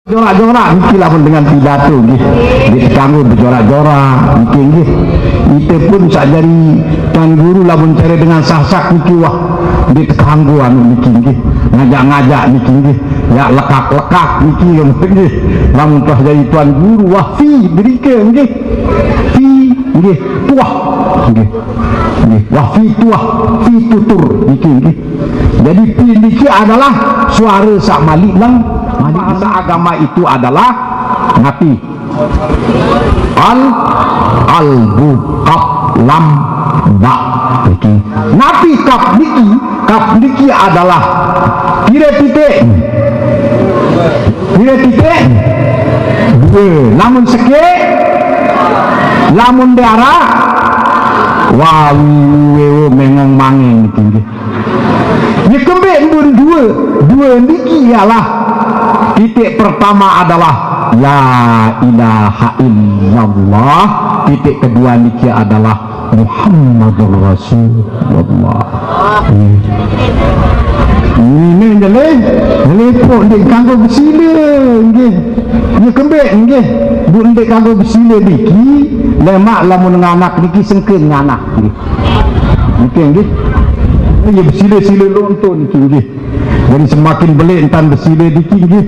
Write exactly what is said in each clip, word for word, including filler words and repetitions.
Jorak-jorak niki lamun dengan pidato nggih. Nggih, kanggo bejorak-jorak niki nggih. Ite pun sak jari Tuan Guru lamun care dengan sah-sah niki wah. Nggih, kanggo anu niki nggih. Ngajak-ngajak niki nggih. Ya lekak-lekak niki nggih. Lamun pas jari Tuan Guru wah fi berike nggih. Fi nggih. Tuah nggih. Nggih. Wah fi tuah. Fi tutur niki nggih. Jadi fi niki adalah suara sak malik lang. Bahasa agama itu adalah napi? Al, albu, kap, lam, ba. Niki. Napi kap niki? Kap niki adalah pire titik? Pire titik? Dua. Lamun seke, lamun dara, wawi wewo mengong mangeng niki nggih. Ya kembe embun dua. Dua niki ialah titik pertama adalah la ilaha illallah. Titik kedua niki adalah Muhammadur Rasulullah. Ini nyelih, nyelih pok ndik kanggo besila nggih. Ya kembe nggih. Bu ndik kanggo besila niki lemak lamun nganak niki sengken nganak nggih. Niki nggih. Ya besila-sila lonto niki nggih. Jadi semakin belik entan besila niki nggih.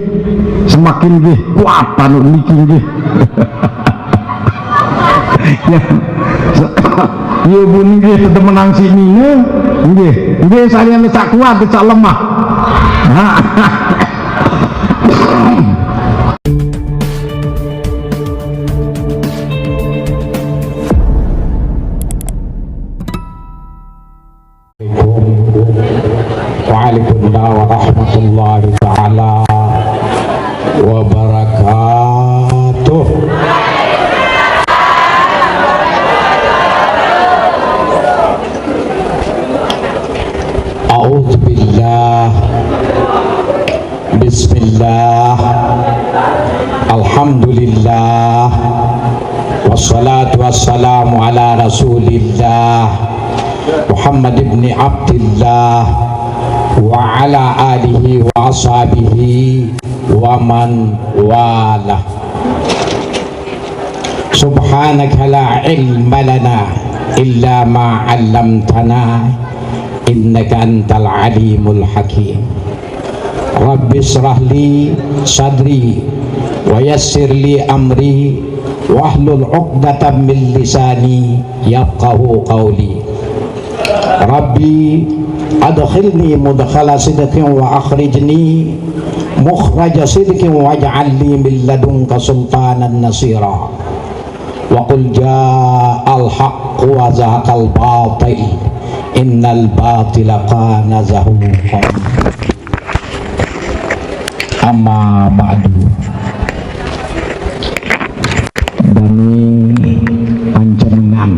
Semakin nggih kuat anu niki nggih. Ya. Ya bu nggih tetep menang sini nggih. Nggih, nggih saya sak kuat sak lemah. Ha. Waalaikumsalam warahmatullahi taala wabarakatuh. A'udzubillah. Bismillah. Alhamdulillah. Wassalatu wassalamu ala Rasulillah Muhammad ibni Abdillah wa ala alihi wa ashabihi wa man wala. Subhanaka la ilma lana illa ma 'allamtana, innaka antal alimul hakim. Rabbi israh li sadri wa yassir li amri wahlul 'uqdatam min lisani yafqahu qawli. Rabbi adkhilni mudkhala sidqin wa akhrijni mukhraja sidqin waj'al li min ladunka sultanan nasira. Wa qul ja'al haqq wa zahaqal batil innal batila kana zahuqa. Amma ba'du. Dane panjenengan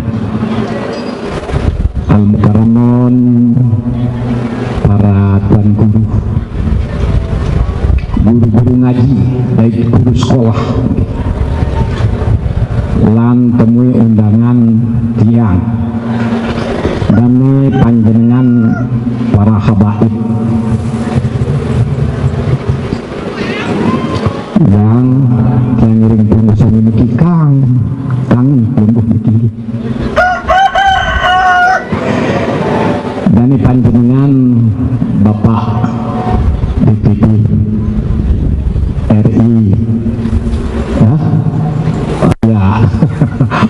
al mukarramun, para tuan guru, guru-guru ngaji, baik guru sekolah, lan temui undangan tiang, dane panjenengan para habaib. Yang, yang ngiring pun sami niki kang, kangen lungguh niki nggih. Dane panjenengan Bapak D P D R I. Ya. Ya.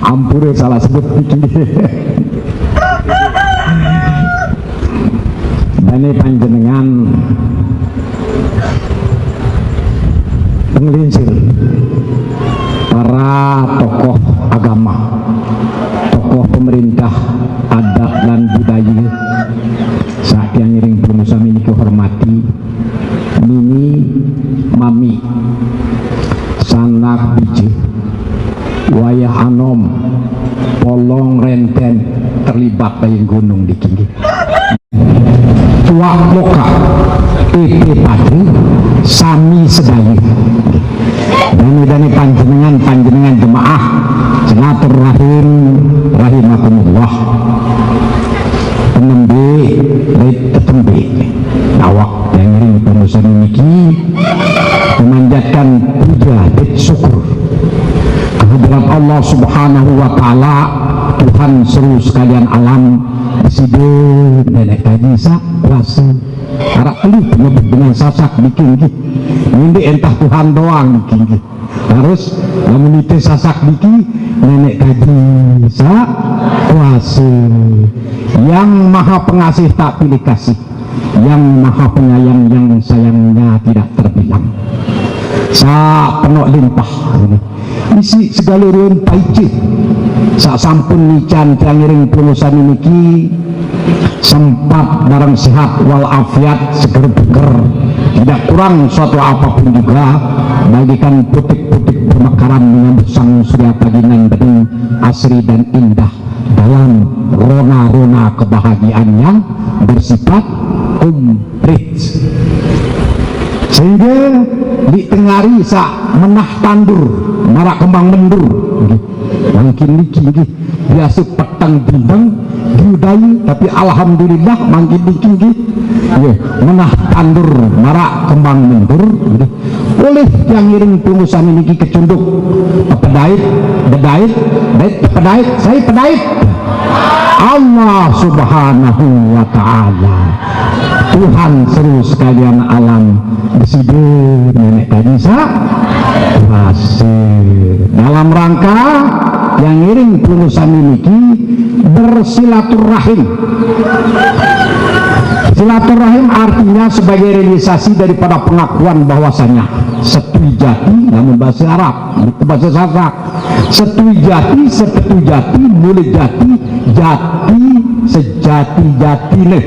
Ampure salah sebut niki nggih. Dane panjenengan penglingsir para tokoh agama, tokoh pemerintah adat lan budaya, sak tiang ngiring pun sami niki hormati, mimi, mami, sanak biji, wayah anom, polong renten terlibat payung gunung niki nggih. Tuak lokal, P P Padri, sami sedaya. Dane-dane panjenengan, panjenengan jemaah silaturahim rahimakumullah. Penembe, rit tetembe. Awak yang ring penusan niki memanjatkan Puja, syukur kehadirat Allah Subhanahu wa Ta'ala, Tuhan seluruh sekalian alam, sida nenek kaji sa kuasa. Arak telu penyebut dengan Sasak niki nggih. Ngindik entah Tuhan doang niki nggih. Harus lamun nitih Sasak niki, nenek kaji sa kuasa. Yang maha pengasih tak pilih kasih, yang maha penyayang yang sayangnya tidak terbilang. Sa penok limpah. Isi segala ruang paice. Sak sampun nican tiang iring pelungguh sami niki sempat barang sehat walafiat, seger buger, tidak kurang suatu apapun juga, bagikan putik-putik bermekaran menyambut sang surya pagi nan bening, asri dan indah dalam rona-rona kebahagiaan yang bersifat komplit. Sehingga di tengari sa menah tandur marak kembang mendur. Nggih. Mangkin niki nggih biasa peteng bintang diudahi, tapi alhamdulillah mangkin niki nggih. Nggih, menah tandur marak kembang mendur nggih. Oleh yang iring pelungguh sami niki kecunduk, pedait, bedait, dait, pedait, saya pedait. Allah Subhanahu wa Ta'ala, Tuhan seluruh sekalian alam, sida nenek kaji sa kuasa. Dalam rangka yang iring pelungguh sami niki bersilaturahim. Silaturahim artinya sebagai realisasi daripada pengakuan bahwasanya setui jati, namun bahasa Arab, itu bahasa Sasak. Setui jati, sepetu jati, mula jati, jati sejati-jatine.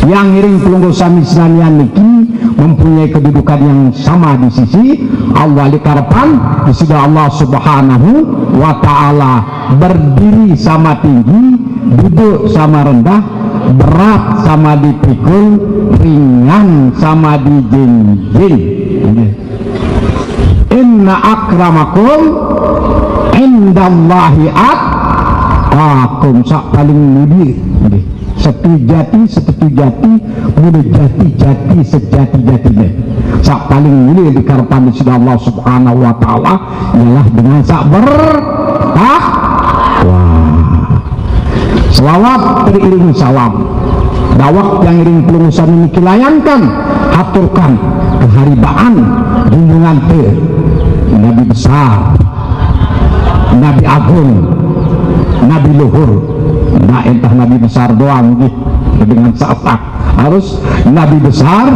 Yang iring pelungguh sami senanian niki mempunyai kedudukan yang sama di sisi Allah. Likarepan di sisi Allah Subhanahu wa Ta'ala, berdiri sama tinggi, duduk sama rendah, berat sama dipikul, ringan sama dijinjing. Inna akramakum indallahi atqakum. Sak paling mulia. Nggih. Setui jati, setetu jati, mula jati, jati sejati-jatinya. Sak paling mulia di karepan Sida Allah Subhanahu wa Ta'ala ialah dengan sak bertakwa. Selawat teriring salam. Dawak yang iring pelungguh sami niki layangkan, haturkan keharibaan junjungan te Nabi besar, Nabi agung, Nabi luhur. Nah, entah Nabi besar doang nggih dengan Sasak. Harus Nabi besar,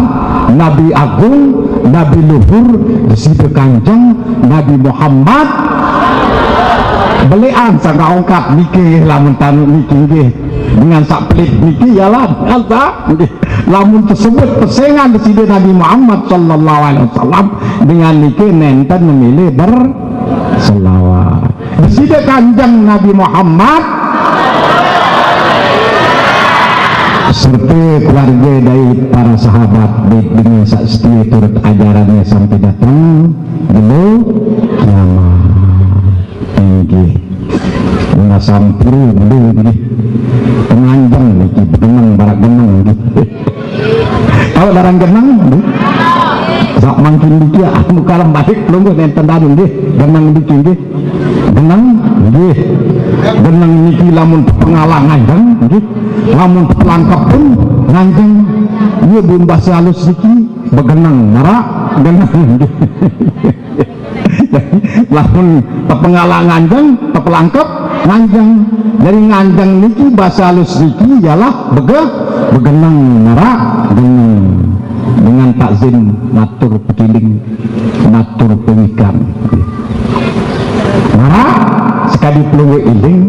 Nabi agung, Nabi luhur, sida Kanjeng Nabi Muhammad. Belian sangka ongkat niki lamun tanu niki nggih. Dengan sak pelit niki ialah asa nggih. Lamun tersebut pesengan sida Nabi Muhammad sallallahu alaihi wasallam, dengan niki nenten memilih berselawat. Sida Kanjeng Nabi Muhammad serta keluarga dari para sahabat, baik dengan sak setia turut ajarannya sampai datang dulu kiamat. Inggih. Guna sampuru dulu inggih. Penganjeng niki begenang barak genang inggih. Tahu larang genang nggih? Sak mangkin niki anu kalam balik pelungguh nenten dalu nggih. Genang niki nggih. Genang nggih. Genang niki lamun pengalang nganjeng nggih. Lamun pelangkep pun nganjeng. Iya bun bahasa halus niki begenang marak genang nggih. Lamun tepengala nganjeng, tepelangkep nganjeng. Jadi nganjeng niki bahasa halus niki ialah bege, begenang marak genang. Dengan takzim matur pekiling, matur pewikan. Marak sekadi pelungguh iling,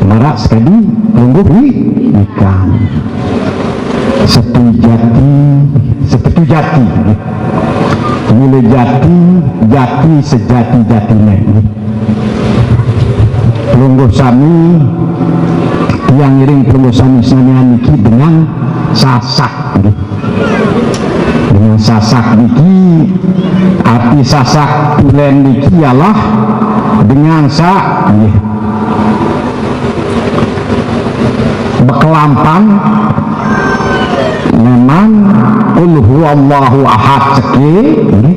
marak sekadi pelungguh wi-, wikan. Setui jati, sepetu jati. Mula jati, jati sejati-jatine. Pelungguh sami, tiang iring pelungguh sami senanian niki dengan Sasak nggih. Dengan Sasak niki, arti Sasak tulen niki ialah dengan sak nggih. Bekelampan memang Qul huwallahu ahad seke nggih.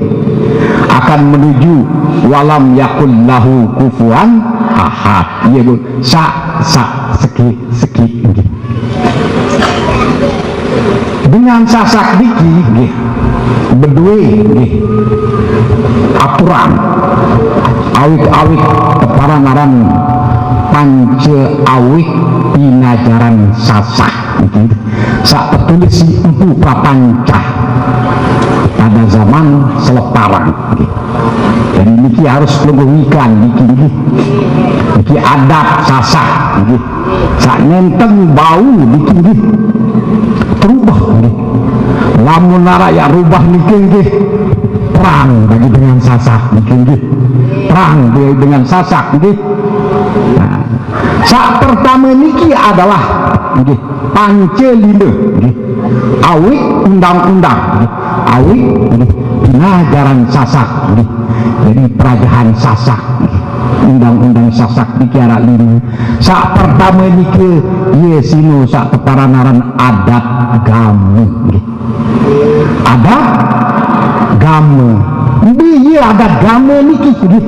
Alam yakul lahu kufuwan ahad. Iya, Bu. Sak, sak, sekik, sekik. Nggih. Dengan Sasak niki, nggih, beduwe, nggih, aturan. Awik-awik teparan aran panca awik pinajaran Sasak, nggih. Sak tetulis si Empu Prapanca pada zaman Seloparang, nggih. Jadi niki harus pelungguh wikan niki, nggih. Niki adat Sasak, nggih. Sak nenten bau niki, nggih. Terubah, nggih. Lamun araq yak rubah niki, nggih. Perang bagi dengan Sasak niki, nggih. Perang bagi dengan Sasak niki. Nah, sak pertama niki adalah, nggih, panca lima, nggih. Awik undang-undang, nggih. Awik, nggih, pinajaran Sasak, nggih. Jadi perajahan Sasak, nggih. Undang-undang Sasak niki araq lima. Sak pertama niki, ye sino sak teparan aran adat game, nggih. Adat game. Mbe ye adat game niki, nggih.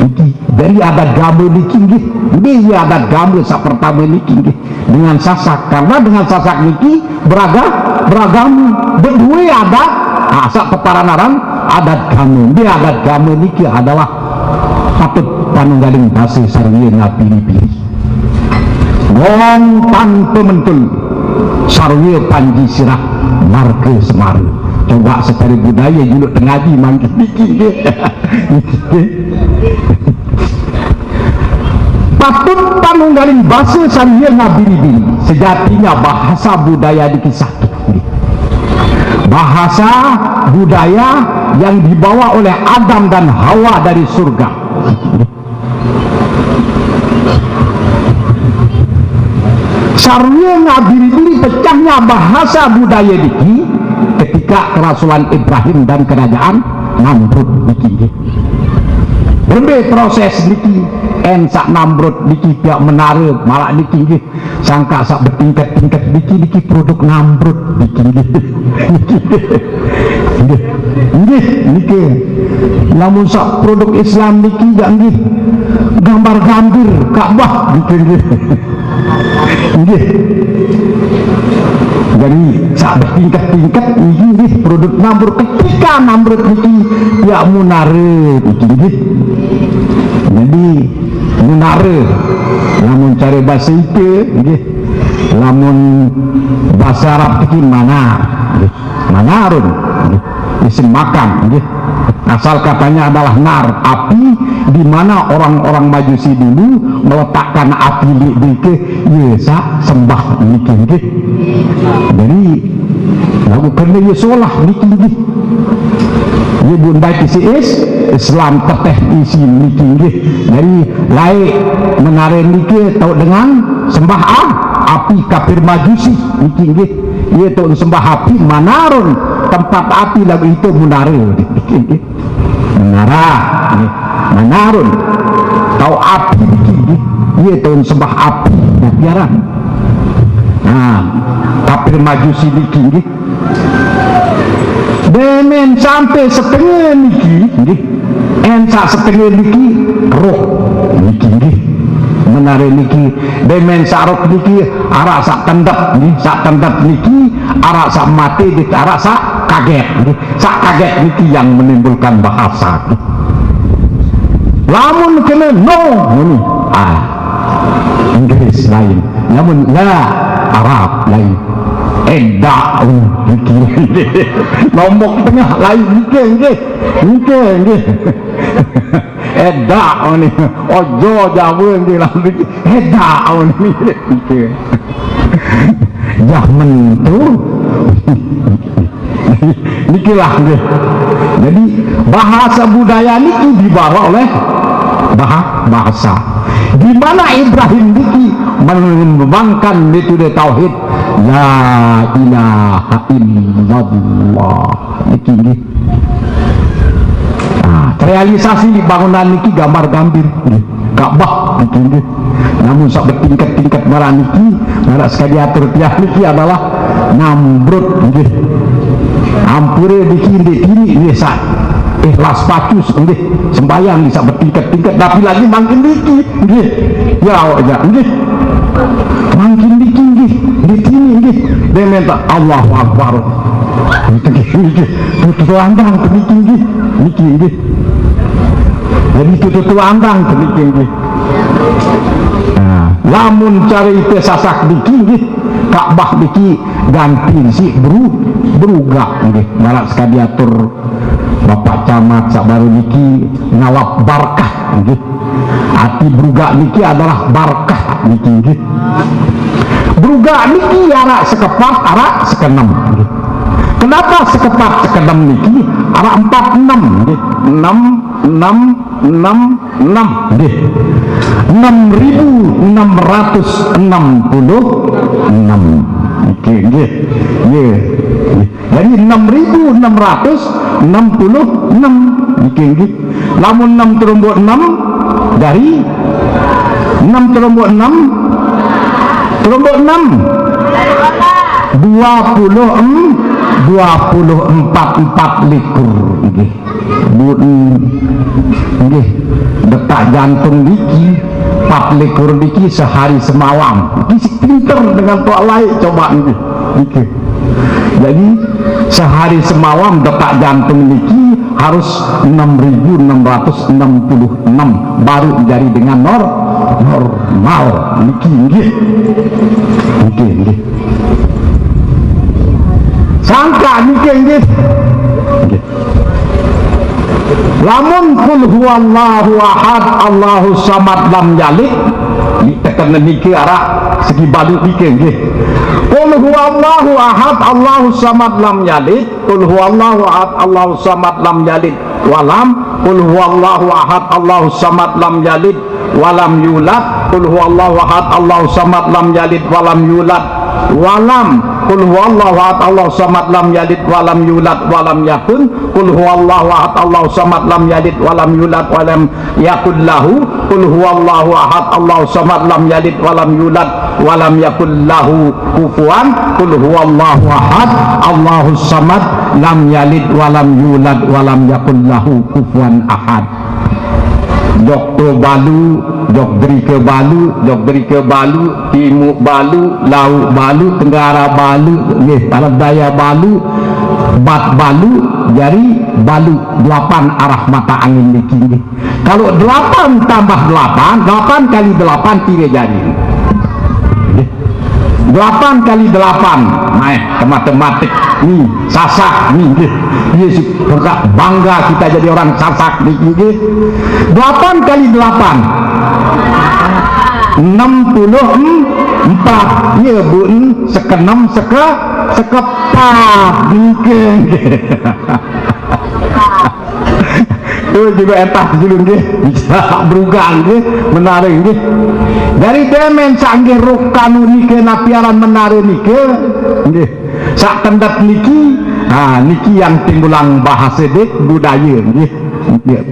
Niki. Dari adat game niki, nggih. Mbe ye adat game sak pertama niki, nggih. Dengan Sasak. Karena dengan Sasak niki beraga-, beragam, beduwe adat. Nah, sak teparan aran adat game. Mbe adat game niki adalah patut panunggaling basa sarwi ngabiri-biri. Wong tanpa mentul, sarwi panji sirah marga Semara. Coba secara budaya juluk tengaji mangkin niki, nggih. Patut panunggaling basa sarwi ngabiri-biri. Sejatinya bahasa budaya dikisah. Bahasa budaya yang dibawa oleh Adam dan Hawa dari surga. Sarwi ngabiri-biri pecahnya bahasa budaya niki ketika kerasulan Ibrahim dan kerajaan Namrud niki, nggih. Berembe proses niki, en sak Namrud niki piak menara, malah niki, nggih. Sangka sak betingkat-tingkat niki, niki produk Namrud niki, nggih. Nggih. Nggih, niki. Lamun sak produk Islam niki gak, nggih. Gambar gambir Ka'bah niki, nggih. Nggih. Jadi sak betingkat-tingkat niki, nggih, produk Namrud. Ketika Namrud niki ya munara niki, nggih. Jadi munara, lamun cara bahasa ita, nggih. Lamun bahasa Arab niki manar, nggih. Manarun, nggih. Isim makam, nggih. Asal katanya adalah nar, api, di mana orang-orang Majusi dulu meletakkan api di, di ke, ye sak sembah niki, nggih. Jadi lagu kena ye solah niki, nggih. Ye bun baik isi is, Islam teteh isi niki, nggih. Jadi laik menara niki tau dengan sembah a, api kafir Majusi niki, nggih. Ye tau sembah api, manarun tempat api lagu itu munara. Menara, nggih. Manarun tau api niki, nggih. Ye tau sembah api, nah, biaran. Nah, kafir Majusi niki, nggih. Demen sampai setengah niki, nggih. En sak setengah niki roh niki, nggih. Menara niki, demen sak roh niki, araq sak tendep, nggih. Sak tendep niki, araq sak mati, nggih, araq sak kaget, nggih. Sak kaget niki yang menimbulkan bahasa. Lamun kena no, ngono. Ah, Inggris lain. Lamun la, Arab lain. Edak, ngono. Lombok Tengah lain. Nggih, nggih. Nggih, nggih. Edak, ngono. Ojo Jawa nggih lamun niki. Edak, ngono. Nggih. Jah mentu. Nikilah, nggih. Jadi bahasa budaya niki dibawa oleh bah-, bahasa. Di mana Ibrahim niki mengembangkan metode tauhid la ilaha illallah. Niki, nggih. Nah, realisasi bangunan niki gambar gambir, nggih. Ka'bah niki, nggih. Namun sak bertingkat-tingkat maraq niki, maraq sekali atur tiang niki adalah Namrud, nggih. Ampure niki ndeq tiniq, nggih, sak Ikhlas pacus, nggih. Sembahyang bisa bertingkat-tingkat, tapi lagi makin diki, nggih. Ya, awak aja, nggih. Makin diki, nggih. Di sini, nggih. Dia minta Allahu Akbar. Nggih, nggih. Tutu andang ke niki, nggih. Niki, nggih. Jadi tutu andang ke niki, nggih. Nah, lamun cari ke sasak niki, nggih. Ka'bah niki ganti si bru, berugak, nggih. Barat sekali atur Bapak Camat sabaru niki ngalap barkah, nggih. Arti berugak niki adalah barkah niki, nggih. Berugak niki arak sekepat, arak sekenem, nggih. Kenapa sekepat sekenem niki? Arak empat enam, nggih. Enam, enam, enam, enam, nggih. Enam ribu enam ratus enam puluh enam. Oke, nggih. Nggih. Nggih. Jadi enam ribu enam ratus enam puluh enam. Niki, nggih. Lamun enam terombok enam, dari enam terombok enam, terombok enam, dua puluh em, dua puluh empat, empat likur, nggih. Bun, nggih. Detak jantung niki, empat likur niki sehari semalam. Niki si pinter dengan tok lain, coba nggih. Niki. Jadi, sehari semalam detak jantung niki harus enam ribu enam ratus enam puluh enam, baru jadi dengan nor-, normal. Niki, nggih. Niki, nggih. Sangka niki, nggih. Nggih. Lamun qul huwallahu ahad, Allahu samad, lam yalid, diteken niki arak segi balu niki, nggih. Qul huwallahu ahad, Allahu samad, lam yalid. Qul huwallahu ahad, Allahu samad, lam yalid walam. Qul huwallahu ahad, Allahu samad, lam yalid walam yulad. Qul huwallahu ahad, Allahu samad, lam yalid walam yulad walam. Qul huwallahu ahad, Allahu samad, lam yalid walam yulad walam yakun. Qul huwallahu ahad, Allahu samad, lam yalid walam yulad walam yakul lahu. Qul huwallahu ahad, Allahu samad, lam yalid walam yulad walam yakul lahu kufuwan. Qul huwallahu ahad, Allahu samad, lam yalid walam yulad walam yakul lahu kufuwan ahad. Jok to balu, jok derika balu, jok derika balu, timuk balu, lauk balu, tenggara balu, nggih, barat daya balu, bat balu, jari balu, delapan arah mata angin niki, nggih. Kalau delapan tambah delapan, delapan kali delapan tiga jari. Nggih. Delapan kali delapan, naik ke matematik. Ni, sasak, ni, nggih. Iya, si, bangga kita jadi orang sasak, ni, nggih. Delapan kali delapan, enam puluh empat. Iya, Bu, sekenem, seke-, sekepat, nggih. Tu juga entah dulu, nggih. Bisa berugang, nggih. Menarik, nggih. Dari demen sanggih rukanu nike napiaran menara nike, nggih. Sak tendat niki, ha, niki yang timbulang bahasa dek budaya, nggih. Nggih.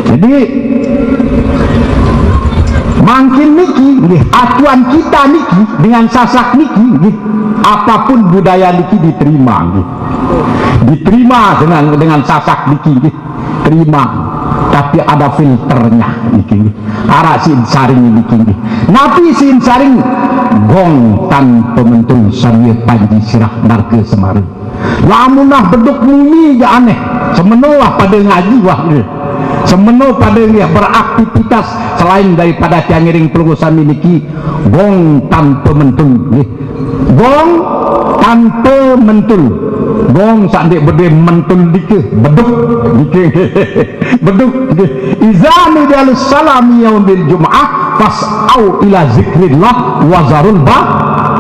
Jadi, mangkin niki, nggih, atuan kita niki dengan sasak niki, nggih. Apapun budaya niki diterima, nggih. Diterima dengan, dengan sasak niki, nggih. Terima. Tapi ada filternya niki, nggih. Arak si saring niki, nggih. Napi si saring? Gong tanpa mentul, saria panji sirah marga semara. Lamun nah beduk muni ja aneh. Semeno lah pada ngaji wah, nggih. Semeno pada, nggih, beraktivitas selain daripada tiang ngiring pelungguh sami niki, gong tanpa mentul, nggih. Gong tanpa mentul. Gong sak dek bede mentul dike, beduk dike. Beduk, nggih. Iza nudiya lis salati min yaumil jum'ah fas'au ila zikrillah wa zarul ba-,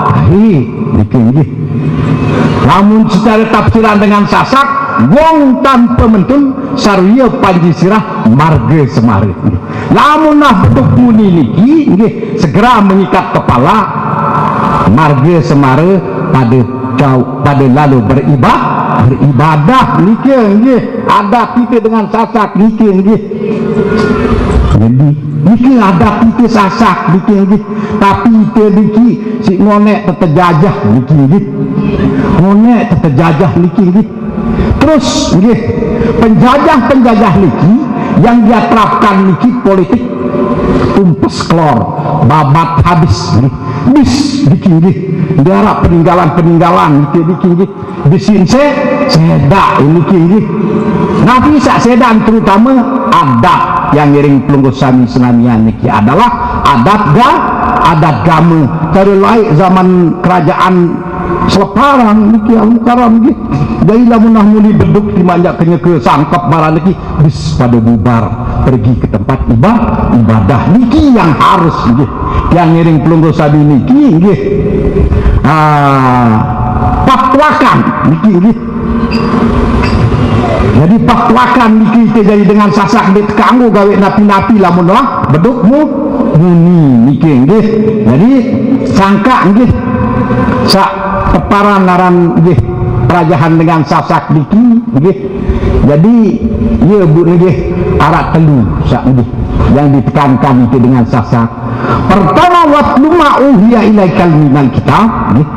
bahi'. Niki, nggih. Lamun secara tafsiran dengan sasak, gong tanpa mentul, saria panji sirah marga semara. Lamun nah beduk muni niki, nggih, segera mengikat kepala, marga semara pada kau, pada lalu beriba-, beribadah niki, nggih. Adat kita dengan sasak niki, nggih. Jadi, niki adat kita sasak niki, nggih. Tapi kita niki si ngonek tetejajah niki, nggih. Ngonek tetejajah niki, nggih. Terus nggih, penjajah-penjajah niki yang dia terapkan niki politik tumpes kelor, babat habis nggih. Bis niki nggih. Dia arep peninggalan-peninggalan niki, niki nggih. Bisin se, sedak niki nggih. Napi sak sedak, terutama adat yang ngiring pelungguh sami senamian niki adalah adat ga, adat game. Kalau laik zaman kerajaan Seleparan niki Al Mukarram nggih. Jadi lamun nah muli beduk di manjak kenyeke sangkep maraq niki, bis pada bubar pergi ke tempat iba-, ibadah niki yang harus nggih. Yang ngiring pelungguh sami niki nggih. Ah, patwakan niki nggih. Jadi patwakan niki te jadi dengan Sasak ndeq kanggo gawe napi-napi lamun lah beduk mu-, muni niki nggih. Jadi sangkaq nggih, sak teparan aran nggih, perajahan dengan Sasak niki nggih. Jadi, iya bu nggih, araq telu sak nggih yang ditekankan niki dengan Sasak. Pertama, watlu ma uhiya ilaikal minal kitab nggih.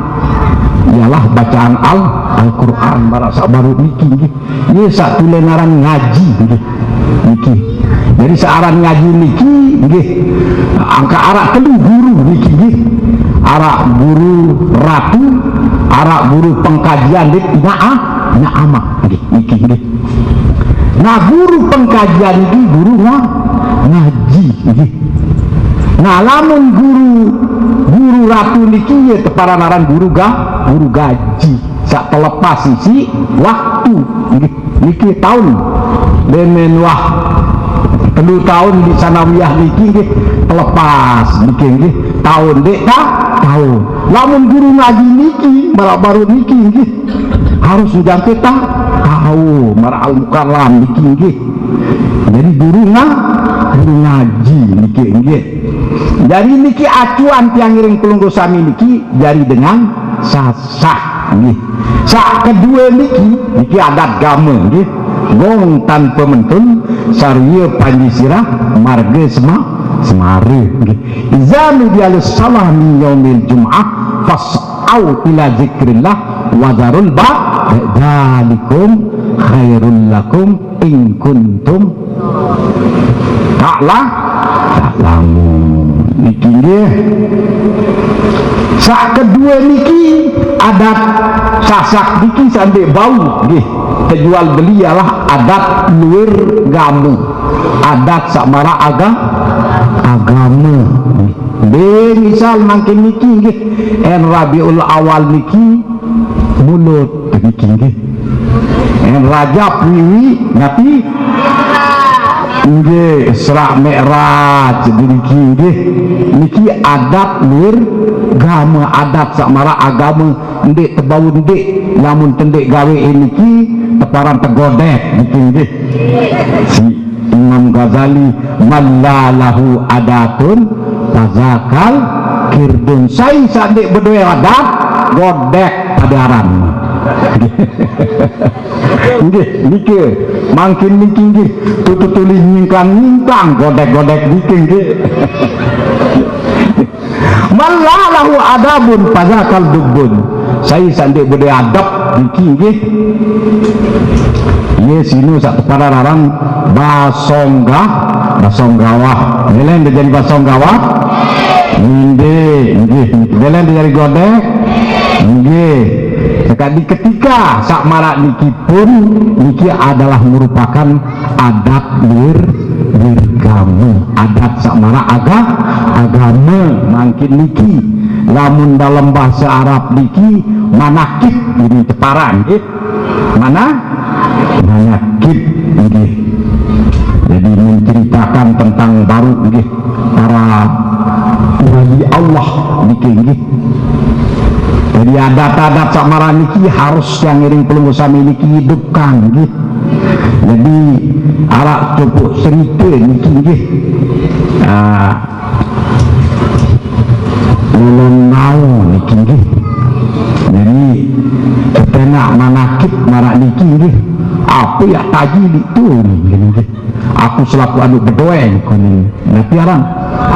Ialah bacaan Al, Al-Quran maraq sak baruq niki nggih. Iye sak tulen aran ngaji nggih. Niki. Jadi sak aran ngaji niki nggih. Angkaq araq telu guru niki nggih. Araq guru ratu, araq guru pengkajian ndeq, Ina A-, Ina Amah nggih, niki nggih. Nah, guru pengkajian niki guru nga-, ngaji nggih. Nah, lamun guru, guru ratu niki ye teparan aran guru ga-, guru gaji. Sak telepas sisi waktu nggih. Niki taun. Demen wah telu taun di sanawiyah niki nggih, telepas niki nggih. Taun ndeq ta-, taun. Lamun guru ngaji niki, maraq baruq niki nggih, harus njangke ta-, taun, maraq Al Mukarram niki nggih. Jadi guru nga-, guru ngaji niki nggih. Jadi niki acuan tiang ngiring pelungguh sami niki jari dengan Sasak nggih. Sak kedue niki, niki adat game nggih. Gong tanpa mentun, sarwiya panji sirah, marga sema-, semara nggih. Iza nudiya lis shalah min yaumil jum'ah, fas'au ila zikrillah, wa dzarul ba-, dzalikum khairul lakum in kuntum ta'la-, ta'lamun. Niki nggih. Sak kedue niki adat Sasak niki sandeq bau nggih. Tejual beli ialah adat luir game. Adat saq maraq aga-, agame. Be misal mangkin niki nggih. En Rabiul Awal niki Mulud niki nggih. En Rajab wiwi napi? Nggih, Isra Mi'raj niki nggih. Niki adat luir game, adat saq maraq agame, ndeq tebau ndeq, lamun tendeq gawe niki teparan tegodek niki nggih. Si Imam Ghazali, "Man la lahu adatun fazakal kirdun." Sai saq ndeq bedoe adat, godek pade aran. Nggih, niki. Mangkin niki nggih. Tutu tuli nyingkang-nyingkang, godek-godek niki nggih. Man la lahu adabun fazakal dubbun. Sai saq ndeq bedoe adab niki nggih. Ye sinu saq teparan aran basongga-, basonggawah. Belen ndeq jari basonggawah? Ndeq, nggih. Belen ndeq jari godek? Nggih. Sekadi ketika saq maraq niki pun niki adalah merupakan adat luir, luir game, adat saq maraq aga-, agame mangkin niki. Lamun dalem base Arab niki manakib ini teparan, nggih. Mana? Manakib nggih. Jadi menceritakan tentang baru nggih para wali Allah niki nggih. Jadi adat-adat saq maraq niki harus yang ngiring pelungguh sami niki hidupkan nggih. Jadi araq cupuq cerite niki nggih. Ah, Lolon Nao niki nggih. Jadi petenak manakib maraq niki nggih. Ape yaq taji ditu niki nggih. Aku selaku anu bedoe niki nggih. Napi aran?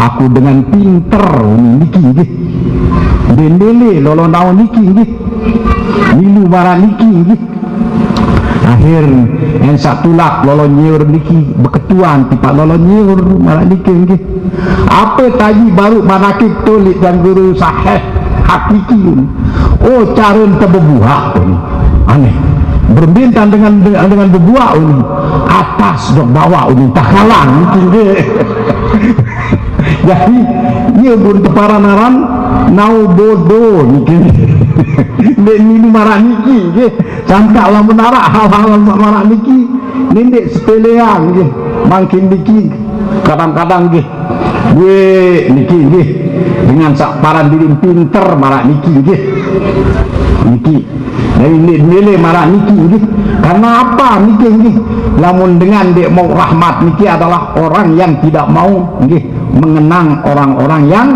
Aku dengan pinter niki nggih. Dendele Lolon Nao niki nggih. Milu maraq niki nggih. Akhir, en sak tulak lolo nyiur niki, beketuan tipak lolo nyiur, marak niki nggih. Apa taji baru manakib tu li Tuan Guru Saheh hakiki ni. Oh, cara ente bebuak ni. Aneh. Berbintang dengan, dengan bebuak ni. Atas dok bawah ni, tak kalang niki nggih. Jadi, ia pun teparan aran nau bodoh niki. Dek ni marak niki nggih. Sangkak lamun arak hal-hal sak marak niki, nindik sepelean nggih. Mangkin niki kadang-kadang nggih. Gue niki nggih. Dengan sak paran diri pinter marak niki nggih. Niki. Dari nindik nilai marak niki nggih. Karena apa niki nggih? Lamun dengan dek mau rahmat niki adalah orang yang tidak mau nggih mengenang orang-orang yang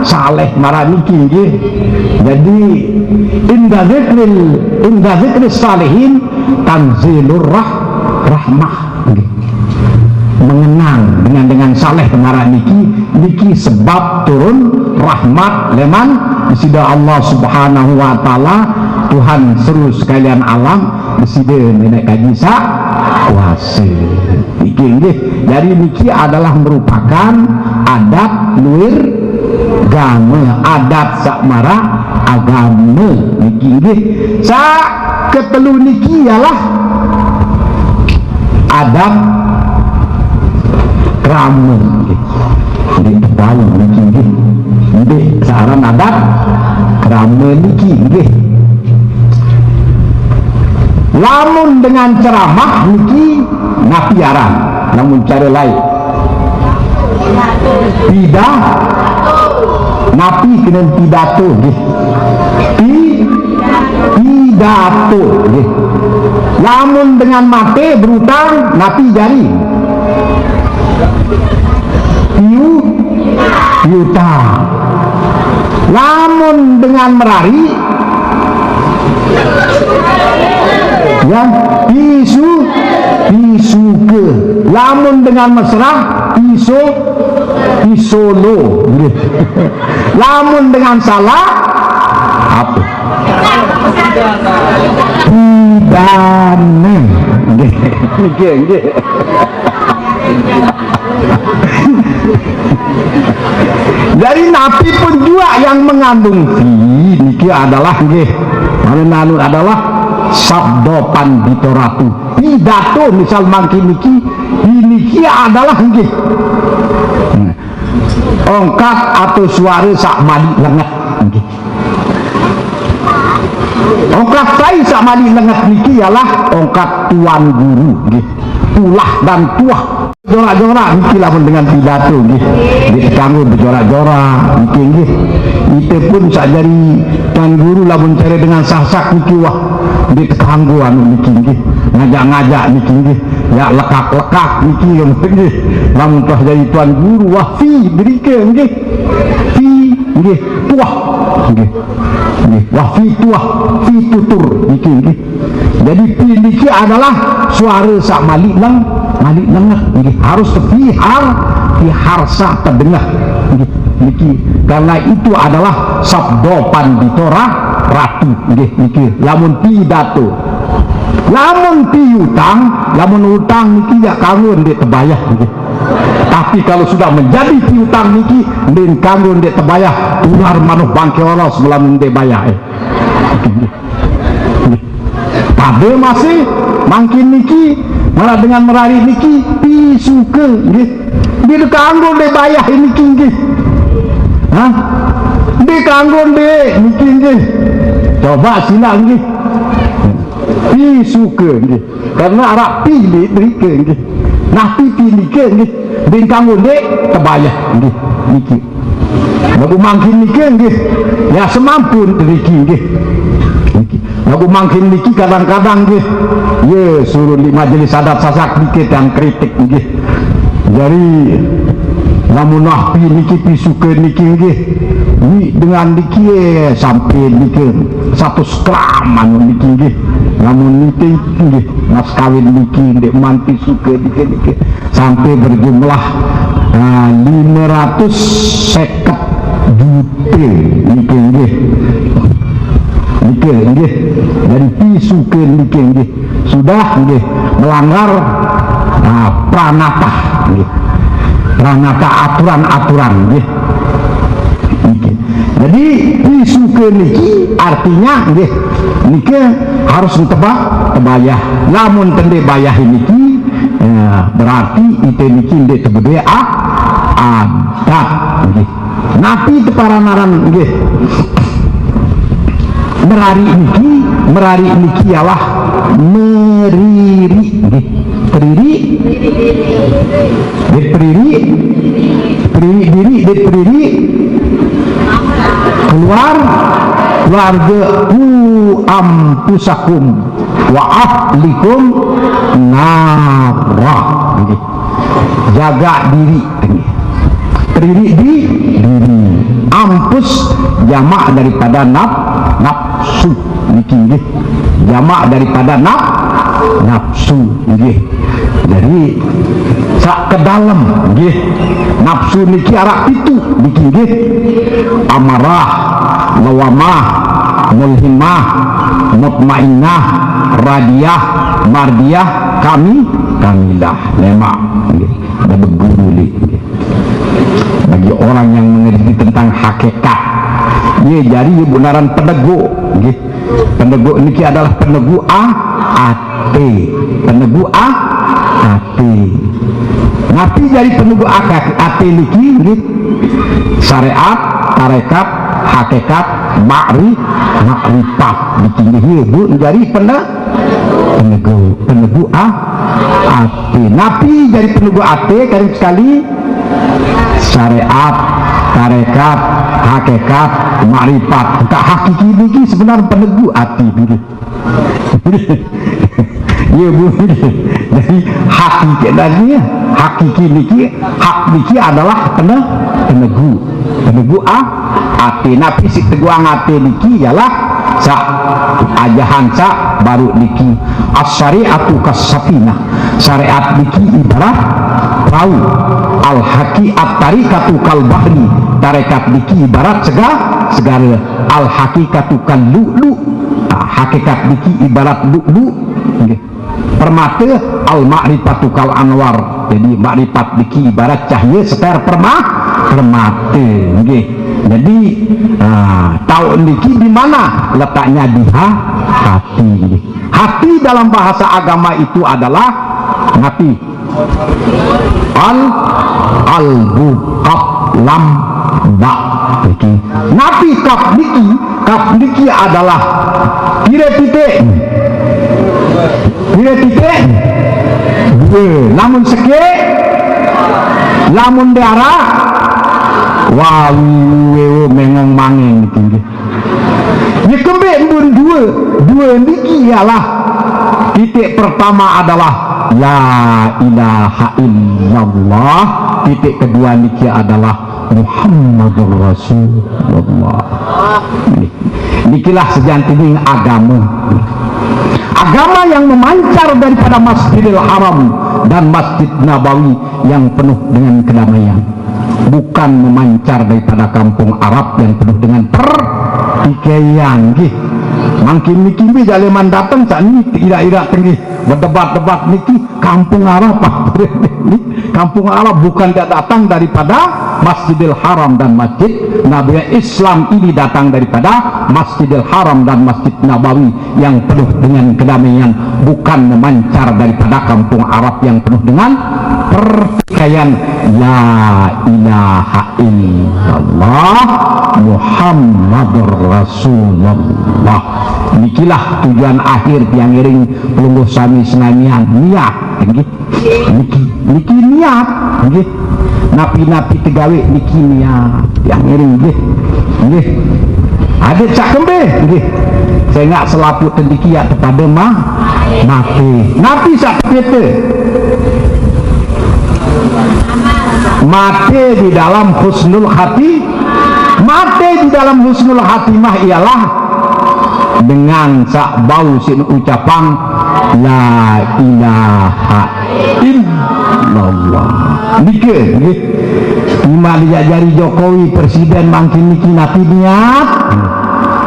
saleh marak niki nggih. Jadi inda zikril, inda zikris salihin tanzilur rah, rahmah nggih. Mengenang dengan, dengan saleh marak niki, niki sebab turun rahmat leman sida Allah Subhanahu wa taala, Tuhan seru sekalian alam, sida nenek kaji sak kuasa. Niki nggih. Jadi niki adalah merupakan adat luir agama, adat sak marak agama niki nggih. Sak ketelu niki ialah adat krama nggih. Nggih, tahu niki nggih. Nggih, searan adat krama niki nggih. Lamun dengan ceramah niki napi aran? Lamun cara lain. Pidah, napi kena pidato nggih. Pi, pidato nggih. Lamun dengan mate berutang, napi jari? Piu, piutang. Lamun dengan merari, ya, pisu, pisuke. Lamun dengan mesra, piso, pisolo. Lamun dengan salah, apa? Pidane. Nggih, nggih, nggih. Jadi napi pun juga yang mengandung pi niki adalah nggih. Mana nanu adalah sabdo pandito ratu. Pidato misal mangkin niki, pi niki adalah nggih. Hmm. Ongkat atau suara sak malik lenget nggih. Ongkat sai sak malik lenget niki ialah ongkat tuan guru nggih. Tulah dan tuah. Jorak-jorak niki lamun dengan pidato nggih. Nggih kanggo bejorak-jorak niki nggih. Ite pun sak jari tuan guru lamun cari dengan sasak niki wah. Nggih kanggo anu niki nggih. Ngajak-ngajak niki nggih. Ya lekak-lekak niki nggih. Lamun pas jadi tuan guru wah fi berike nggih. Fi nggih tuah nggih. Nggih, wah fi tuah, fi tutur niki nggih. Jadi pi niki adalah suara sak malik leng, malik lenget nggih. Harus fi har, fi harsa tedengah nggih. Niki karena itu adalah sabdo pandito ra, ratu nggih niki. Lamun pidato. Lamun piutang, lamun utang niki ya kanggo ndik tebayah nggih. Tapi kalau sudah menjadi piutang niki, ndik kanggo ndik tebayah, ular manuh bangke olos melamun ndik bayah eh. Pada masih mangkin niki, malah dengan merari niki, pisuke nggih. Ndik kanggo ndik bayah niki nggih. Hah? Ndik kanggo ndik niki nggih. Coba silak nggih. Pisuke nggih. Karena arak pi ndik niki nggih. Nah pi pi niki nggih. Ndik kanggo ndik tebayah nggih. Niki. Lagu mangkin niki nggih. Ya semampu niki nggih. Niki. Lagu mangkin niki kadang-kadang nggih. Ya suruh di majelis adat Sasak niki dan kritik nggih. Jadi lamun nah pi niki pisuke niki nggih. Wi dengan niki eh, sampai niki satu gram anu niki nggih. Lamun niki nggih mas kawin niki ndik manti suke niki niki sampai berjumlah ah, lima ratus seket juta niki nggih. Nika, nggih. Jadi pisukeun niki, nggih. Sudah, nggih, melanggar, ah, pranata, nggih. Pranata, aturan-aturan, nggih. Niki. Jadi pisukeun niki artinya, nggih, niki harus tebak, tebayah. Lamun teu dibayah niki, ya, berarti ite niki ndeq tebedue a-, adat, nggih. Napi teparan aran, nggih. Merariq niki, merariq niki ialah meririq, nggih. Peririq, nggih, peririq, peririq diriq, nggih, peririq keluar, keluarga, ku anfusakum wa ahlikum nara, nggih. Jaga diri, nggih. Peririq di diri. Anfus jamak daripada naf-, nafsu niki, nggih. Jamak daripada naf-, nafsu, nggih. Jadi saq ke dalem, nggih. Nafsu niki araq pitu niki, nggih. Amarah, lawamah, mulhimah, mutmainnah, radiyah, mardiyah, kami-, kamilah. Lemaq, nggih. Ada beguru ni, nggih. Bagi orang yang mengerti tentang hakikat, ye, jari ye benaran penegu, nggih. Penegu niki adalah penegu a-, ate. Penegu a-, ate. Napi jari penegu a-, ate niki, nggih? Syariat, tarekat, hakikat, ma'ri-, ma'rifat. Niki, nggih, ye, Bu, jari pene-, penegu, penegu a-, ate. Napi jari penegu ate, karing sekali? Syariat, tarekat, hakikat, ma'rifat. Engka hakiki niki sebenar penegu ati niki. Ye, Bu. Jadi, hakiki lagi, hakiki niki, hak niki adalah pene-, penegu. Penegu a-, ate. Napi siq teguang ate niki ialah saq ajahan saq baruq niki. As-syari'atu kas-safinah. Syariat niki ibarat perau. Al-haqi-, at-tariqatu kal bahri. Tarekat niki ibarat sega-, segare. Al-haqiqatu kal lu'lu. Nah, hakikat niki ibarat lu'lu. Nggih. Permate, al-ma'rifatu kal anwar. Jadi, makrifat niki ibarat cahye seter perma-, permate. Nggih. Jadi, ah, tau niki di mana letaknya? Di ha-, hati. Nggih. Hati dalam bahasa agama itu adalah napi? Al, al bu, kaf, lam, ba. Niki. Napi kaf niki? Kaf niki adalah pire titik? Pire titik? Due. Lamun sekeq, lamun ndeq araq, wawi, wewo, mengong, mangeng niki, nggih. Ye kembeq embun due? Due niki ialah titik pertama adalah la ilaha illallah, titik kedua niki adalah Muhammadur Rasulullah. Nikilah sejatining agama. Agama yang memancar daripada Masjidil Haram dan Masjid Nabawi yang penuh dengan kedamaian. Bukan memancar daripada kampung Arab yang penuh dengan pertikaian, nggih. Mangkin niki mbe jaleman dateng saq niki iraq-iraq tenggih, bedebat-debat niki kampung Arab. Kampung Arab bukan da-, datang daripada Masjidil Haram dan Masjid Nabawi. Islam ini datang daripada Masjidil Haram dan Masjid Nabawi yang penuh dengan kedamaian, bukan memancar daripada kampung Arab yang penuh dengan pertikaian. La ilaha illallah Muhammadur Rasulullah. Nikilah tujuan akhir tiang ngiring pelungguh sami senamian, niat, nggih. Niki, niki niat, nggih. Napi-napi tegawe niki niat. Tiang ngiring, nggih. Nggih. Adeq saq kembe, nggih. Sengaq selapuq teniki yaq tepade ma-, mate. Napi saq tepete? Mate di dalam husnul khati-, mate di dalam husnul khatimah ialah dengan saq bau siq ucapan la ilaha illallah. Nike, nggih. Timaq dijak jari Jokowi presiden mangkin niki napi niat?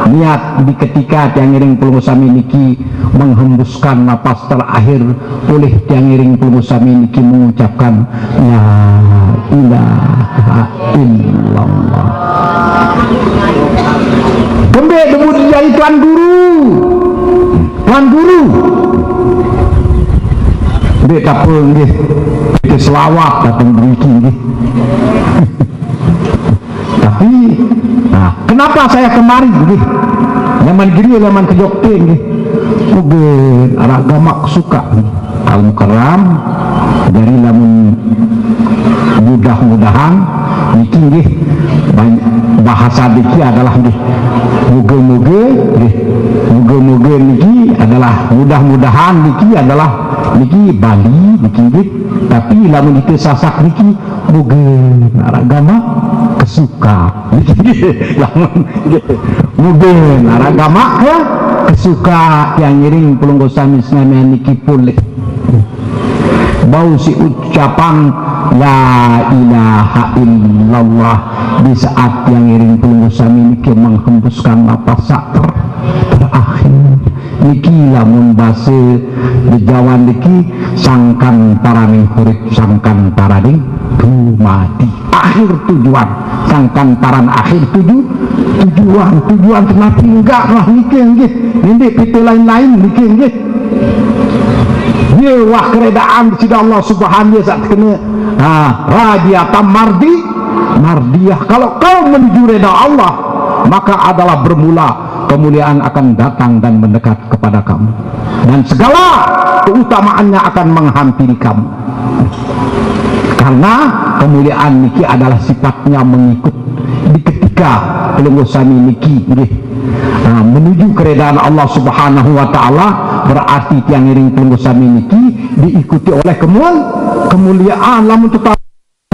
Niat di ketika tiang ngiring pelungguh sami niki menghembuskan napas terakhir, oleh tiang ngiring pelungguh sami niki mengucapkan, "La ilaha illallah." Kembali debut jari Tuan Guru. Tuan Guru. Dek tak apa nggih. Kita selawat datang beriki nggih. Tapi, nah, kenapa saya kemari nggih? Laman gini, laman ke Jogja nggih. Mungkin arak gamak suka. Al-Mukarram, dari lamun mudah-mudahan niki nggih, bahasa niki adalah nggih, muga-muga nggih, muga-muga niki adalah mudah-mudahan niki adalah niki Bali niki nggih. Tapi lamun kita Sasak niki, muga arak gamak kesuka. Lamun muga arak gamak ya kesuka, tiang ngiring pelungguh sami senamian niki pulih. Bau si ucapan la ilaha illallah di saat tiang ngiring pelungguh sami niki menghembuskan napas sak ter-, terakhir. Niki lamun basa bejawan niki sangkan paraning hurip, sangkan paraning dumadi. Akhir tujuan, sangkan paran akhir tuju-, tujuan, tujuan tenapi enggak lah niki nggih. Nindih piti lain-lain niki nggih. Ye wah keredaan sida Allah Subhanahu wa Ta'ala saat kena, ha, radiatan mardi, mardiyah. Kalau kau menuju reda Allah, maka adalah bermula kemuliaan akan datang dan mendekat kepada kamu. Dan segala keutamaannya akan menghampiri kamu. Karena kemuliaan niki adalah sifatnya mengikut di ketika pelungguh sami niki nggih, ha, menuju keredaan Allah Subhanahu wa Ta'ala, berarti tiang ngiring pelungguh sami niki diikuti oleh kemul-, kemuliaan. Lamun tetap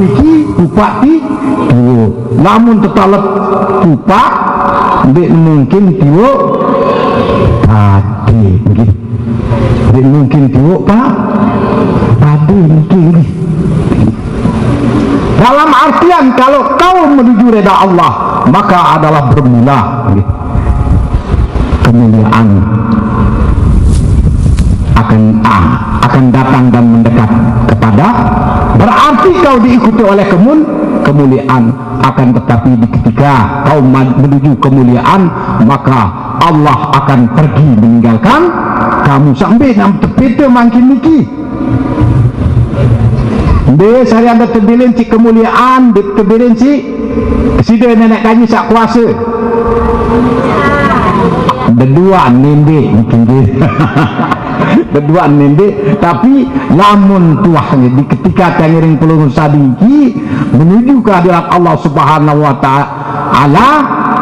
niki kupak ti tiwuk. Lamun tetalep kupak, ndik mungkin tiwuk padi nggih. Ndik mungkin tiwuk pa-, padi niki nggih. Dalam artian, kalau kau menuju reda Allah, maka adalah bermula nggih, kemuliaan akan, ah, akan datang dan mendekat kepada, berarti kau diikuti oleh kemun-, kemuliaan. Akan tetapi, di ketika kau ma-, menuju kemuliaan, maka Allah akan pergi meninggalkan kamu. Sampai nam tepita mangkin niki. Be sehari anda tebilin si kemuliaan, be tebilin si sida nenek kaji sak kuasa. Berdua nende mungkin dia. Berdua nende, tapi lamun tuah di ketika tiang ngiring pelungguh sami niki menuju kehadirat Allah Subhanahu wa Ta'ala,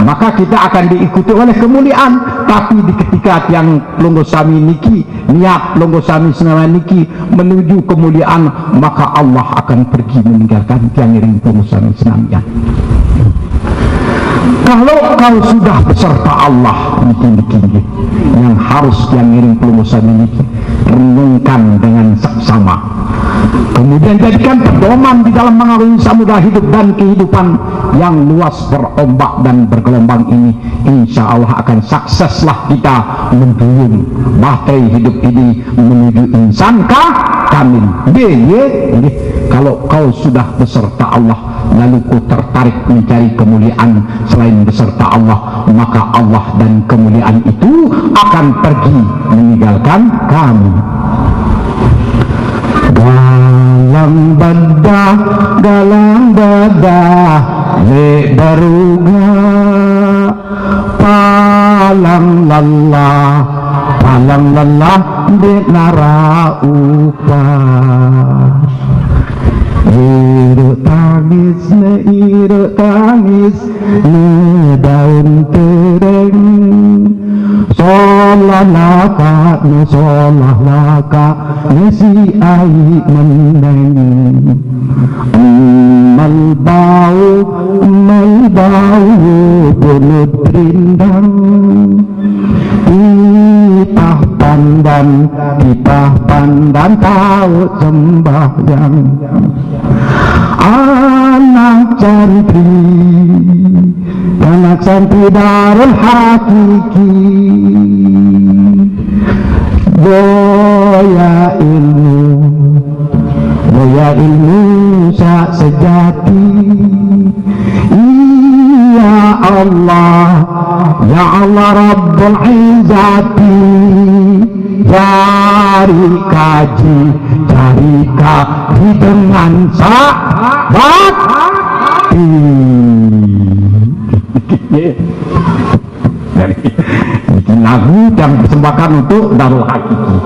maka kita akan diikuti oleh kemuliaan. Tapi di ketika tiang pelungguh sami niki, niat pelungguh sami senamian niki menuju kemuliaan, maka Allah akan pergi meninggalkan tiang ngiring pelungguh sami senamian. Kalau kau sudah beserta Allah, niki, niki, niki, yang harus tiang ngiring pelungguh sami niki renungkan dengan seksama. Kemudian jadikan pedoman di dalam mengarungi samudra hidup dan kehidupan yang luas berombak dan bergelombang ini. Insya Allah akan sukseslah kita menduyung bahtera hidup ini menuju insan ka-, kamil. Nggih, nggih, nggih. Kalau kau sudah beserta Allah, lalu kau tertarik mencari kemuliaan selain beserta Allah, maka Allah dan kemuliaan itu akan pergi meninggalkan kamu. Galang bedah, galang bedah, lek beruga. Palang lelah, palang lelah, di nara upah. Iruk tangis, ne iruk tangis, ne daun tereng. Solah lakak, ne solah lakak, ne si ai meneng. Emal bau, emal bau, bulut rindang. Tipah pandan, tipah pandan, tau sembahyang. Ah, Anak santri, anak santri Darul Hakiki, boya ilmu, boya ilmu sak sejati. Ya Allah, ya Allah Rabbul Izzati, jari kaji, jari kaji dengan sabakti. Jadi, bikin lagu dan persembahkan untuk Darul Hakiki.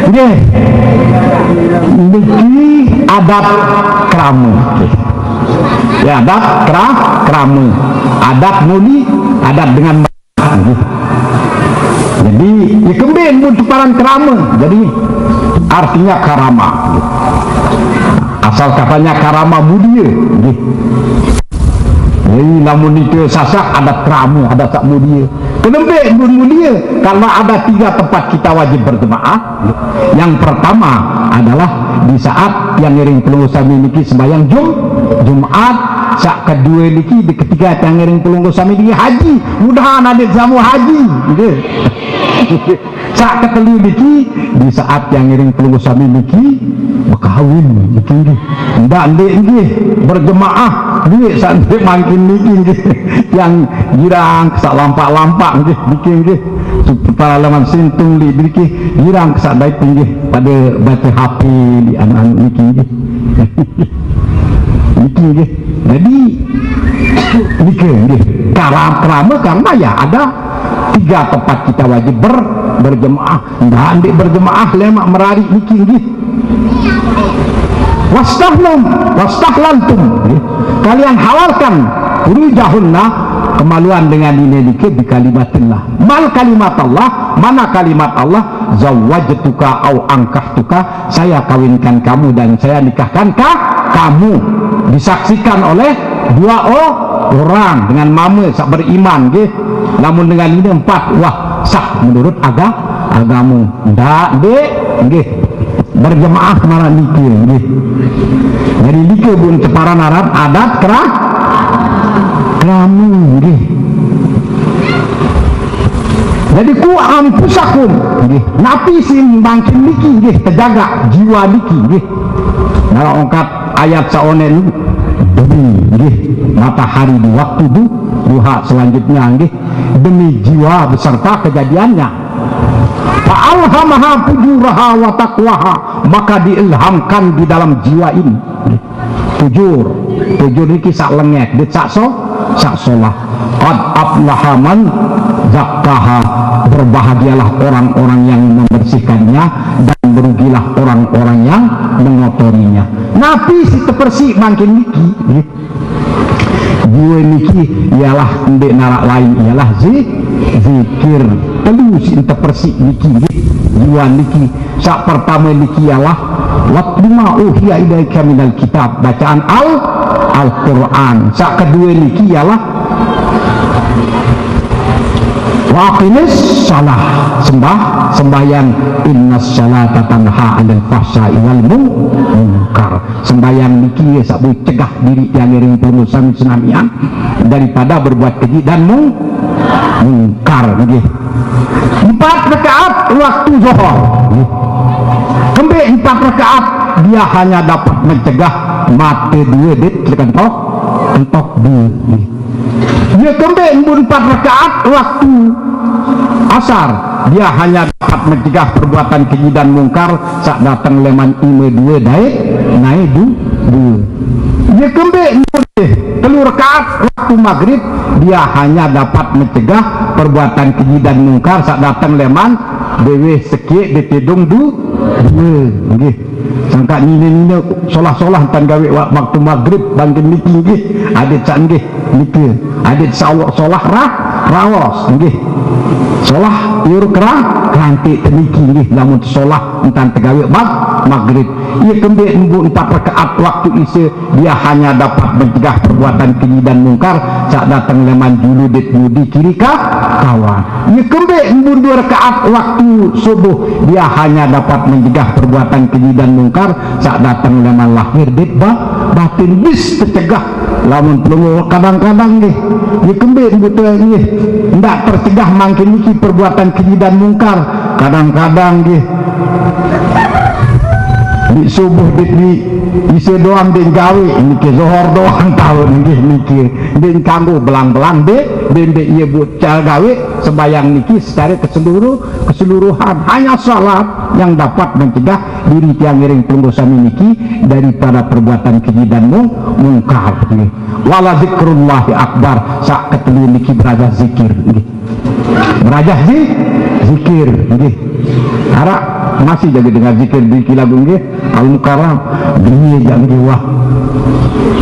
Nggih. Niki adat krama. Ya, adat kra-, krama. Adat muli, adat dengan nggih. Jadi, ya kembe mun teparan krama. Jadi, artinya karama. Asal katanya karama mulia, nggih. Jadi, lamun itu Sasak adat krama, adat sak mulia. Kenembe mun mulia, karena ada tiga tempat kita wajib berjemaah. Yang pertama adalah di saat yang ngiring pelungguh sami niki sembahyang Jum-, Jumat, sak kedua niki di ketika yang ngiring pelungguh sami niki haji, mudahan adik samu haji, gitu. Sak ketelu niki di saat yang ngiring pelungguh sami niki berkahwin niki nggih. Ndak ndik nggih berjemaah duit sak ndik mangkin niki nggih. Yang girang sak lampak-lampak nggih niki nggih. Supaya lawan sintung li niki girang sak dait nggih pada baca H P di anak-anak niki nggih. Niki nggih. Jadi niki nggih. Karam-, kerama karena ya ada tiga tempat kita wajib ber-, berjemaah. Ndak ndik berjemaah lemak merari niki nggih. Wastahlum, wastahlaltum, nggih. Kalian halalkan furujahunna, kemaluan dengan ini niki, bikalimatillah. Mal kalimat Allah, mana kalimat Allah? Zawwajtuka au angkahtuka, saya kawinkan kamu dan saya nikahkan ka-, kamu. Disaksikan oleh dua o-, orang dengan mama sak beriman nggih. Lamun dengan ini empat, wah, sah menurut aga-, agama. Ndak, ndik, nggih. Berjemaah maraq niki, nggih. Jadi niki bun teparan aran adat kera-, kerama, nggih. Jadi ku anfusakum, nggih. Napi si mangkin niki, nggih, tejaga jiwa niki, nggih. Nah, ongkat ayat saonen, demi, nggih, matahari di waktu du-, duha selanjutnya, nggih, demi jiwa beserta kejadiannya. Fa alhamaha fujuraha wa taqwaha, maka diilhamkan di dalam jiwa ini. Fujur, fujur niki sak lengek, dit sak so-, sak solah. Qad aflaha man zakkaha, berbahagialah orang-orang yang membersihkannya, dan merugilah orang-orang yang mengotorinya. Napi si tepersik mangkin niki, nggih. Jiwa niki ialah ndik narak lain, ialah zi-, zikir. Telu si tepersik niki, nggih. Jiwa niki, sak pertama niki ialah watlu ma uhiya ilaika minal kitab, bacaan al-, Al-Quran. Sak kedua niki ialah wa aqimis salah, sembah, sembahyang, innas salata tanha anil fahsya'i wal mun-, munkar. Sembahyang niki sabui cegah diri yang ngiring pelungguh sami senamian daripada berbuat keji dan mung-, mungkar nggih. Empat rakaat waktu zuhur. Kembe empat rakaat dia hanya dapat mencegah mata dua dit kentok, kentok dua. Nggih. Ia kembe embun empat rakaat waktu asar, dia hanya dapat mencegah perbuatan keji dan mungkar sak datang leman ima dua dait nai du-, dua. Ia kembe embun, eh, telu rakaat waktu maghrib, dia hanya dapat mencegah perbuatan keji dan mungkar sak datang leman dewe sekik ditidung du-, dua. Nggih. Sangka nina-nina solah-solah tan gawe wa-, waktu maghrib bangkin niki nggih. Adit sak nggih niki. Adit sak solah ra-, raos nggih. Solah, yur kera, kerantik teniki nggih, lamun solah entan tegawe mag-, maghrib. Ia kembik embun empat rakaat waktu isya, dia hanya dapat mencegah perbuatan keji dan mungkar, sak datang leman julu dit mudi kiri ka kawan. Ia kembik embun dua rakaat waktu subuh, dia hanya dapat mencegah perbuatan keji dan mungkar, sak datang leman lahir dit ba-, batin bis tercegah. Lamun pelungguh kadang-kadang nggih, nggih kembik buta nggih, ndak tercegah mangkin niki perbuatan keji dan mungkar. Kadang-kadang nggih, di subuh di, di isya doang di gawe, niki zohor doang taun nggih niki. Di kanggo belang-belang di, di, di iya buat cara gawe sembahyang niki secara keseluruh, keseluruhan. Hanya salat yang dapat mencegah diri tiang ngiring pelungguh sami niki daripada perbuatan keji dan mung-, mungkar nggih. Wala zikrullahi akbar, sak ketelu niki berajah zikir nggih. Berajah zi-, zikir nggih. Arak masih jaga dengar zikir niki lagu nggih. Al Mukarram, dia jak nggih wah.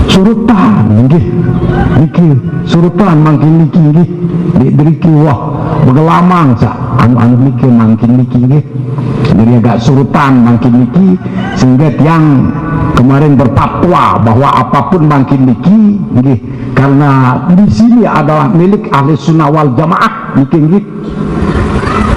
Surutan nggih. Niki surutan mangkin niki nggih. Di deriki wah begelamang sak anu-anu niki mangkin niki nggih. Jadi agak surutan mangkin niki, sehingga tiang kemarin berfatwa bahwa apapun mangkin niki nggih, karena di sini adalah milik ahli sunnah wal jamaah niki nggih.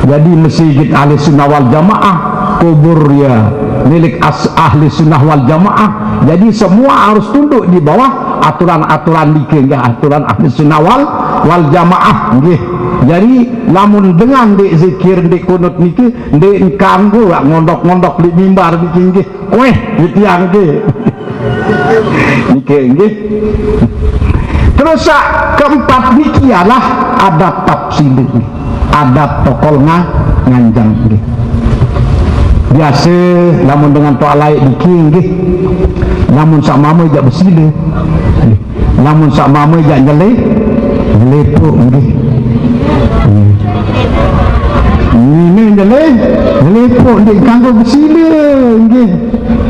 Jadi masjid ahli sunnah wal jamaah, kubur ya milik as-, ahli sunnah wal jamaah. Jadi semua harus tunduk di bawah aturan-aturan niki nggih, aturan ahli sunnah wal, wal jamaah nggih. Jadi lamun dengan di zikir, di kunut niki, di kanggo ngondok-ngondok di mimbar niki nggih. Weh, di tiang nggih. Niki nggih. Terus sak keempat niki ialah adat tafsili. Adat tokol nga-, nganjang nggih. Biasa lamun dengan tok alai niki nggih. Lamun sak mama jak besila. Nggih. Lamun sak mama jak nyelih, nyelepuk nggih. Hmm. Ini nyelih, nyelepuk nggih kanggo besila nggih.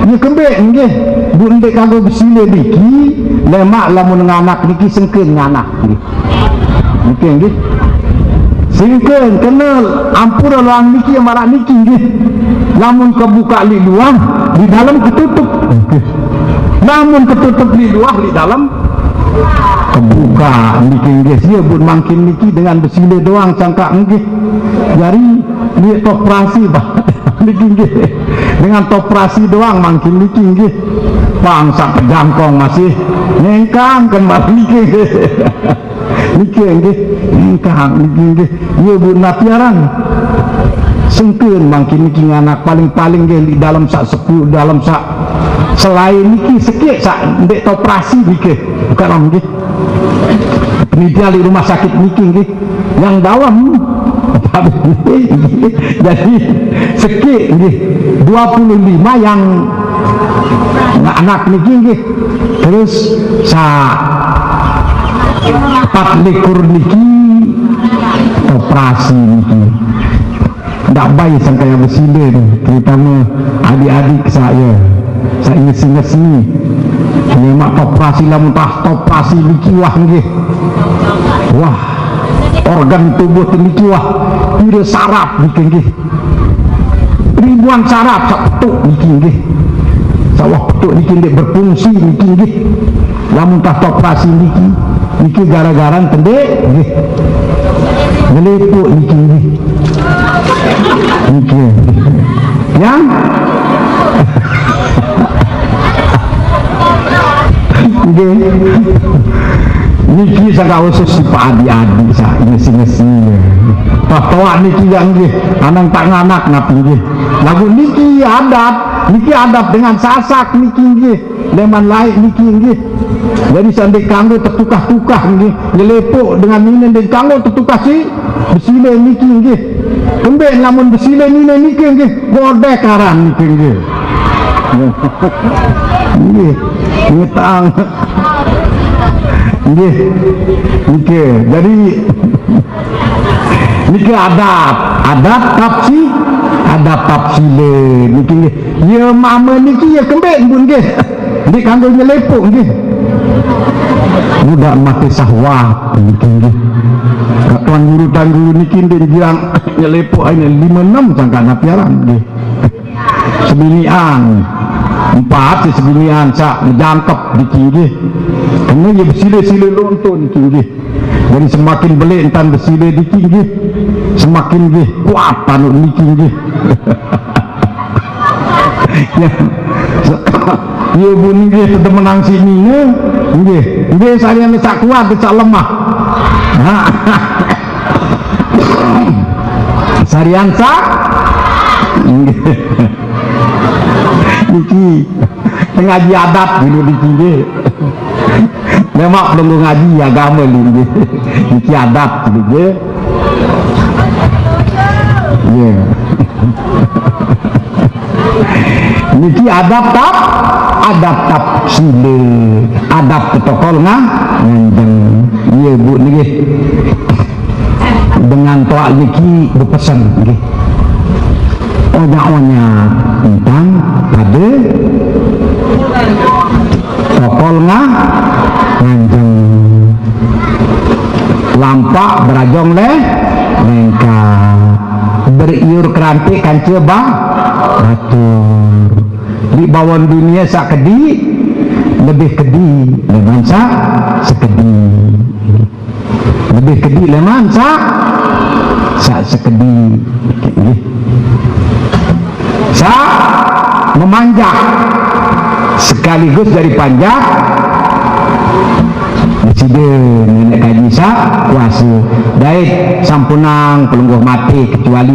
Nggih kembik nggih. Bu ndik kanggo besila niki, lemak lamun nganak niki sengken nganak nggih. Niki nggih. Singken kenal ampura luang niki marah niki nggih. Lamun kebuka li luang, di dalam ketutup. Nggih. Lamun ketutup li luah li dalam kebuka niki nggih. Sia pun mangkin niki dengan besila doang sangka nggih. Jari ni toprasi bah niki nggih. Dengan toprasi doang mangkin niki nggih. Bangsa pejangkong masih ngengkang kan bah niki nggih. Niki nggih, engkang niki nggih. Iya bu napiaran. Sengken mangkin niki nganak paling-paling nggih di dalam sak sepu, dalam sak selain niki sekit sak ndek toprasi niki. Bukan nggih. Penelitian di rumah sakit niki nggih. Yang dalam jadi sekit nggih dua puluh lima yang anak niki nggih. Terus sa empat likur niki operasi niki. Ndak baik sangka yang bersilin, terutama adik-adik saya. Saya inges-inges ni. Memang operasi lamun tah operasi niki wah nggih. Wah, organ tubuh niki wah. Pira saraf niki nggih. Ribuan saraf sak petuk niki nggih. Sawah petuk niki nggih berfungsi niki nggih. Lamun tah operasi niki, niki gara-gara tendek nggih. Ngelepuk niki nggih. Niki. Yang nggih. Niki sangka khusus si Pak Adi-adi sa ngesi-ngesi. Patoak niki yang nggih, anang tak nganak napi nggih. Lagu niki adat, niki adat dengan Sasak niki nggih. Leman laik niki nggih. Jadi sandek kanggo tetukah-tukah nggih. Nyelepuk dengan ini ndik kanggo tetukah si besile niki nggih. Kembek lamun besile nine niki nggih. Godek karan niki nggih. Nggih. Ngetang. Nggih. Nggih. Jadi niki adat, adat tafsi, adat tafsile niki nggih. Ya mama niki ya kembek pun nggih. Nggih, kanggo nyelepuk nggih. Mudah mati sahwat niki nggih. Kak tuan guru, tuan guru niki nggih jirang nyelepuk aine lima enam sangka napiaran nggih. Sebinian. Empat si sebinian sak ngejangkep niki nggih. Kena ye besile-sile lonto niki nggih. Jadi semakin belik entan besile niki nggih. Semakin nggih kuat anu niki nggih. Ya. Iya bu nggih tedemenang sini ne. Nggih. Nggih sarian sak kuat sak lemah. Ha. Sarian sak. Nggih. Niki ngaji adat dulu niki nggih. Memang perlu ngaji agama niki. Niki adat niki. Ya. Niki adab tap, adab tap sila, adab protokol ngah, nganjeng. Iya bu niki. Dengan toak niki bepesen nggih. Onya-onya entang pada protokol ngah, nganjeng. Lampak berajong leh lengkap. Beriur kerantik kanca ba batur. Di bawon dunia sak kedi lebih kedi leman sak sekedi. Lebih kedi leman sak sak sekedi. Nggih. Sa memanjak sekaligus dari panjak. Sida nenek kaji sa kuasa. Dait sampunang pelungguh mati kecuali